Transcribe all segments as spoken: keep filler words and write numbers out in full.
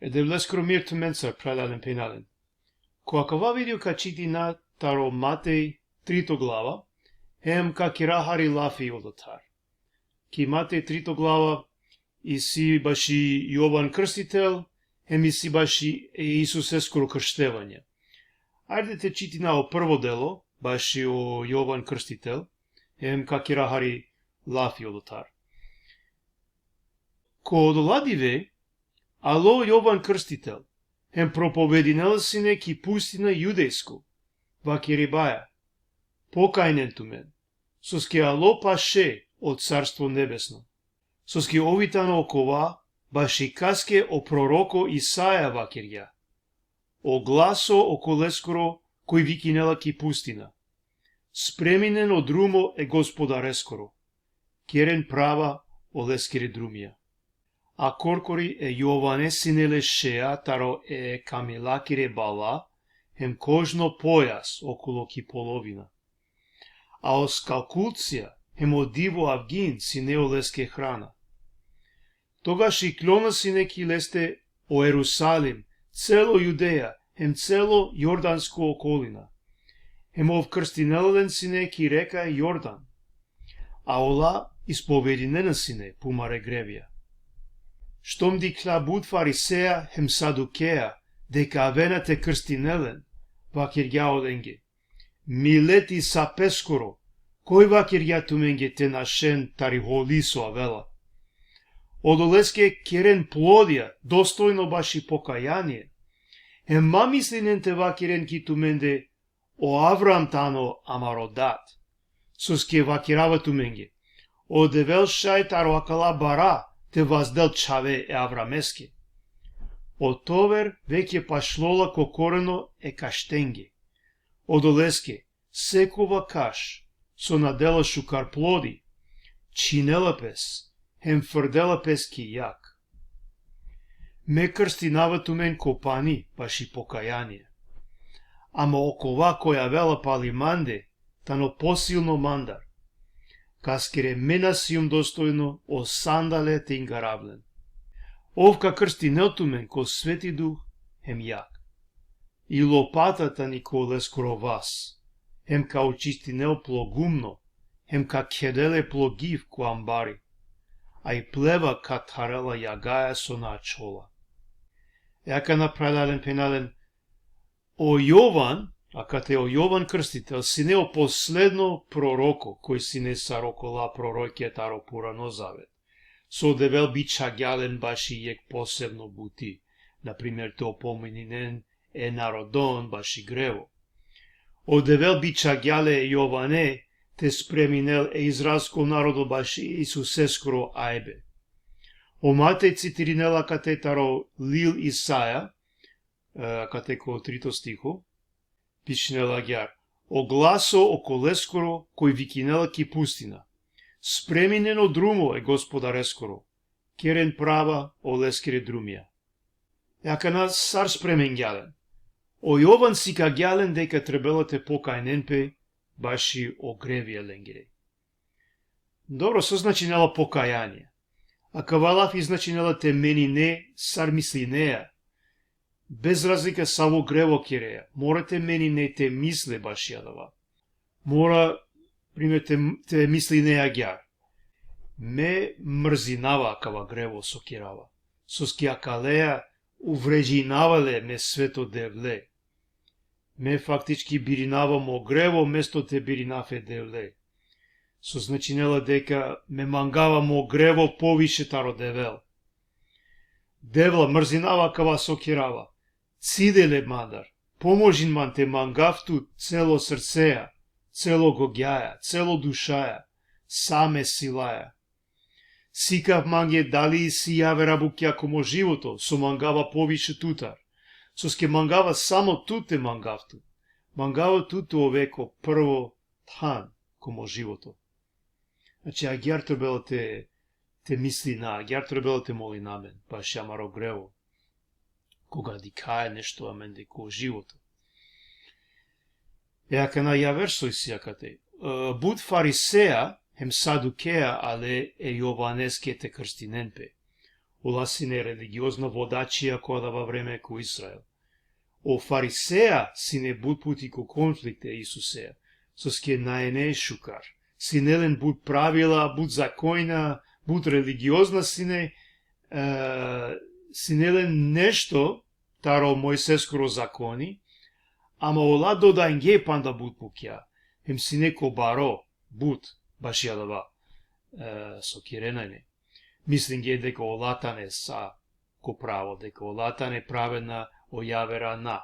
E Devleskoro mir tumencar, phralalen phenjalen. Ko akava video ka čitina taro Matej trito glava, hem ka kera hari lafi odotar. Ki Matej trito glava isi baši Jovan Krstitel, hem isi baši e Isuseskoro krštevanje. Ajde te čitina o prvo delo, baši o Jovan Krstitel, hem ka kera hari lafi odotar. Ko odola dive, alo Jovan Krstitel, hem propovedinela sine ki pustina judejsko, vakeribaja: Pokajnen tumen, soske alo paše o Carstvo Nebesno. Soske ov i tano okova, baši kaske o proroko Isaja vakergja: O glaso okoleskoro, koj vikinela ki pustina: Spreminen o drumo e Gospodareskoro, keren prava oleskere drumija. A korkori e Jovane sine le šeja taro e kamilakere bala, hem kožno pojas okolo ki polovina. A o skakulcija hem o divo avgin sine oleske hrana. Togaš iklona sine ki leste o Jerusalim, celo Judeja, hem celo Jordansko okolina. Hem ov krstinela len sine ki reka Jordan. A ola ispovedinena sine pumare grevija. Štom dikhlja but fariseja hem sadukeja deka avena te krstinel len, vakergja olenge: Mileti sapeskoro, koj vakergja tumenge te našen tari holi so avela? Odoleske keren plodija dostojno baši pokajanie. Hem ma mislinen te vakeren ki tumende: O Avram tano amaro dad. Soske vakerava tumenge: O Devel šaj taro akala bara te vazdel čhave e Avrameske. O tover veke pašlola ko koreno e kaštenge. Odoleske, sekova kaš so na dela šukar plodi, čhinela pes, hem frdela pes ki jag. Me krstinava tumen ko pani baši pokajanie. Ama okova koj avela pali mande, tano posilno mandar, kaskere me na sijum dostojno o sandale te ingarav len. Ov ka krstinel tumen ko Sveti Duh hem jag. I lopata tani ko leskoro vas, hem ka očistinel plo gumno, hem ka khedel le plo giv ko ambari. A i pleva ka tharela jagaja so na ačhola. E akana, phralalen phenjalen, o Jovan, akate o Jovan Krstitel, sine o posledno proroko koj sine sar okola prorokija taro Purano zavet, so o Devel bičhagja len baši jekh posebno buti, na primer te opomininen e narodon baši grevo. O Devel bičhagja le e Jovane te spreminel e izraelsko narodo baši Isuseskoro ajbe. O Matej citirinela akate taro lil Isaja, e, akate ko trito stiho, pišinela agjaar: O glaso okoleskoro koj vikinela ki pustina: Spreminen o drumo e Gospodareskoro, keren prava oleskere drumija. E akana sar spremingja len? O Jovan sikagja len deka trebela te pokajnen pe baši o grevija lengere. Dobro, so značinela pokajanie? Akava lafi značinela te menine sar mislineja. Bez razlika savo grevo kerea, mora te menine te misle baši adava. Mora, primer, te, te misline agjaar: Me mrzinava akava grevo so kerava, soske akaleja uvredinava le me sveto Devle. Me faktički birinava mo grevo mesto te birinav e Devle. So značinela deka me mangava mo grevo poviše taro Devel. Devla, mrzinava akava so kerava. Cide le mandar, pomožin man te mangav tut celo srceja, celo gogjaja, celo dušaja, sa me silaja. Sikav mange dali isi javera bukja ko mo životo, so mangava poviše tutar. Soske mangava samo tut te mangav tut. Mangava tut te ove ko prvo than ko mo životo. Znači, agjaar trebela te, te mislina, agjaar trebela te molina amen baši amaro grevo, koga dikhaja nešto amende ko životo. E akana javer so isi akate. E, but fariseja hem sadukeja ale e Jovaneske te krstinen pe. Ola sine religiozna vodačija ko adava vreme ko Izrael. O fariseja sine but puti ko konflikt e Isusea, soske nae ine šukar. Sine len but pravila, but zakonja, but religiozna sine, e, sine len nešto taro Mojseskoro zakoni, ama ola dodainge panda but bukja, hem sine ko baro but baši adava, e, so kerena ine. Mislinge deka ola tane sa ko pravo, deka ola tane pravedna, o javera na.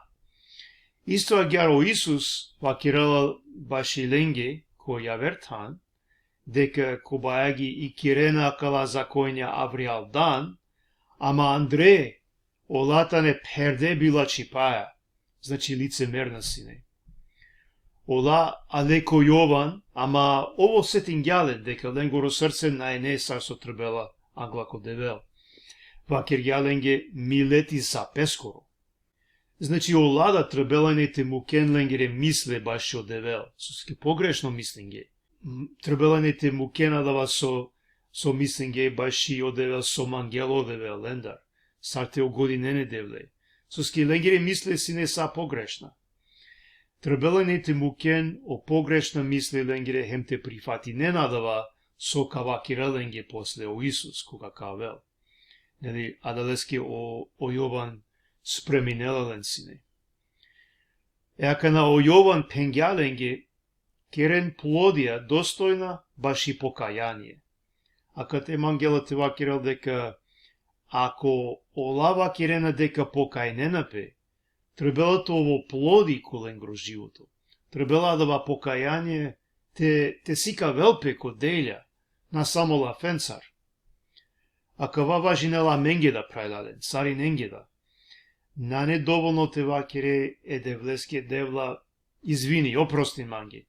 Isto agjaar o Isus vakerela baši lenge ko javer than, deka kobajagi ikerena akala zakonja avrijaldan, ama andre ola tane pherde bilačhipaja, znači licemerna sine. Ola ale ko Jovan, ama ov osetingja len deka lengoro srce nae ine sar so trebela angla ko Devel. Vakergja lenge: mileti sa peskoro. Znači, ola da trebela ine te muken lengere misle bašo Devel, soske pogrešno mislinge. M, trebela ine te muken adava so, so mislinge bašo Devel, so mangela o Devel lendar, sar te ugodinen e Devle. Soske lengere misle sine sa pogrešna. Trebela ine te muken o pogrešna misle lengere hem te prifatinen adava so ka vakerel lenge posle o Isus, koga ka avel. Neli, adaleske o, o Jovan spreminela len sine. E akana o Jovan phengja lenge: keren plodija dostojna baši pokajanie. Akate mangela te vakerel deka ako ola vakerena deka pokajnena pe, trebela te ovel plodi ko lengoro životo. Trebela adava pokajanie te, te sikavel pe ko delja, na samo lafencar. Akava važinela amenge da, phralalen, sarinenge da. Nane dovolno te vakere e Devleske: Devla, izvini, oprosti mange,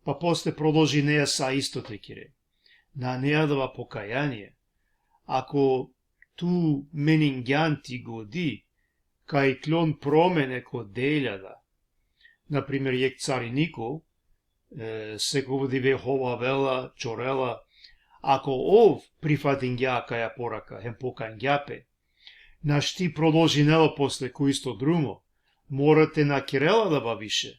pa posle prodolžinea sa isto te kere. Nane adava pokajanie. Ako tu meningjan ti godi, ka ikljon promene ko delja da. Na primer, jekh cariniko, e, sekovo dive hovavela, čorela, ako ov prifatingja akaja poraka, hem pokajngja pe, našti prodolžinela posle ko isto drumo, mora te na kerel adava više.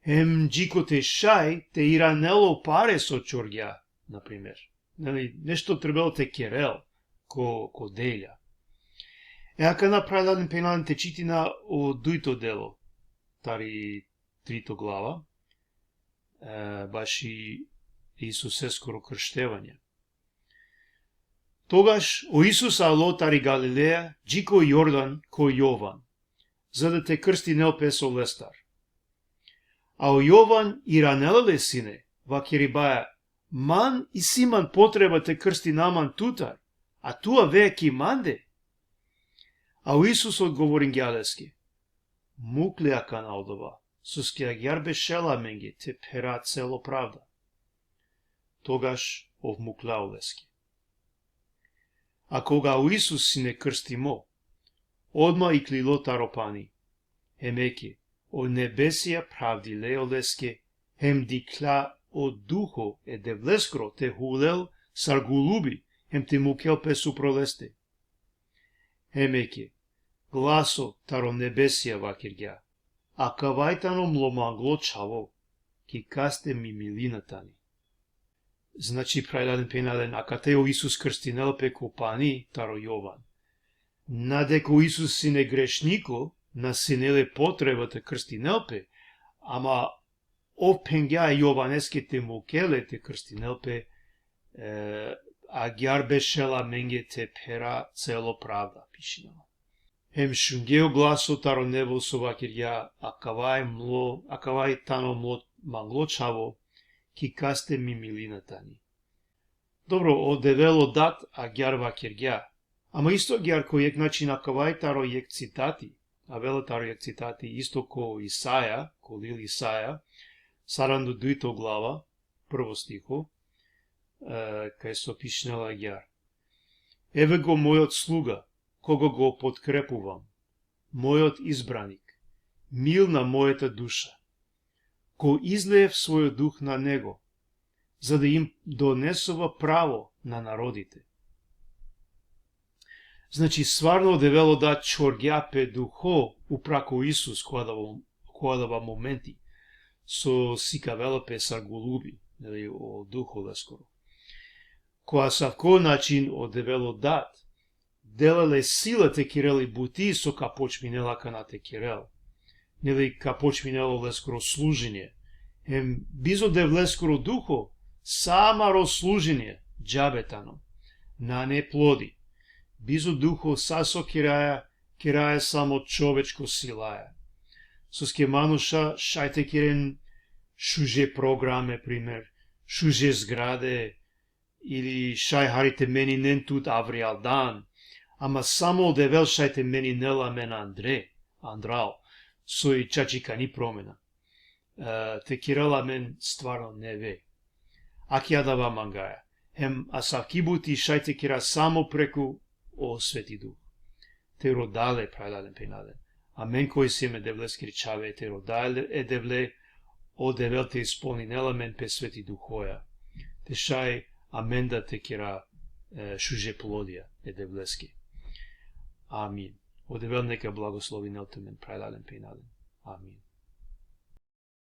Hem džikote šaj te iranel o pare so čorgja, na primer. Neli, nešto trebela te kerel ko, ko delja. E akana, phralalen, phenjalen, te čitina o dujto delo tari trito glava, e, baši Isuseskoro krštevanje. Togaš o Isus alo tari Galileja, dži ko Jordan, ko Jovan, za da te krstinel pes olestar. A o Jovan iranela le sine, vakeribaja: Man isi man potreba te krstina man tutar, a tu avea ki mande? A o Isus odgovoringja leske: Muk le akana odova, soske agjaar bešela amenge te phera celo pravda. Togaš ov mukla oleske. A koga o Isus sine krstimo, odma iklilo taro pani. Hem eke, o nebesia phravdile oleske, hem dikhlja o Duho e Devleskoro te hulel sar gulubi, hem te mukel pes upro leste. Hem eke, glaso taro nebesia vakergja: Akavaj tano mlo manglo čhavo, ki kaste mi milina tani. Znači, phralalen, phenjalen, akate o Isus krstinela pe ko pani taro Jovan. Na deka o Isus sine grešniko, na sine le potreba te krstinel pe, ama ov phengja e Jovaneske te mukel le te krstinel pe, e, agjaar bešela amenge te phera celo pravda, pišinela. Hem šunge o glaso taro nebo so vakergja: Akavaj mlo, akavaj tano mlo manglo čhavo, ki kaste mi milina tani. Dobro, o Devel o Dat agjaar vakergja. Ama isto agjaar ko jekh način akavaj taro jekh citati, avela taro jekh citati, isto ko Isaja, ko lil Isaja, saranda dujto glava, prvo stiho, e, kaj so pišinela agjaar: Еве го мојот слуга, кого го подкрепувам, мојот избраник, мил на мојата душа. Го излеев својот дух на него, за да им донесува право на народите. Znači, stvarno o Devel o Dat čhorgja pe Duho upra ko Isus, ko adava, ko adava momenti, so sikavela pe sar golubi, neli, o Duho leskoro. Ko asavko način o Devel o Dat dela le sila te kerel i buti so ka počminela akana te kerel. Neli, ka počminela leskoro služenje. Hem bizo Devleskoro Duho, sa amaro služenje džabe tano. Nane plodi. Bizo Duho sa so keraja, keraja samo čovečko silaja. Soske manuša šaj te keren šuže programe, primer, šuže zgrade, ili šaj hari te meninen tut avrijal dan, ama samo o Devel šaj te meninel amen andre, andral, so i čačikani promena. E, te kerel amen stvarno neve. Aki adava mangaja. Hem asavki buti šaj te kera samo preku o Sveti Duh. Te rodale, phralalen, phenjalen. Amen koj siem e Devleskiri čhave, te rodale e Devle, o Devel te ispolninel amen pe Sveti Duhoja. Te šaj amen da te kera, e, šuže plodija e Devleske. Amin. O Devel neka blagoslovinel tumen, phralalen, phenjalen. Amin.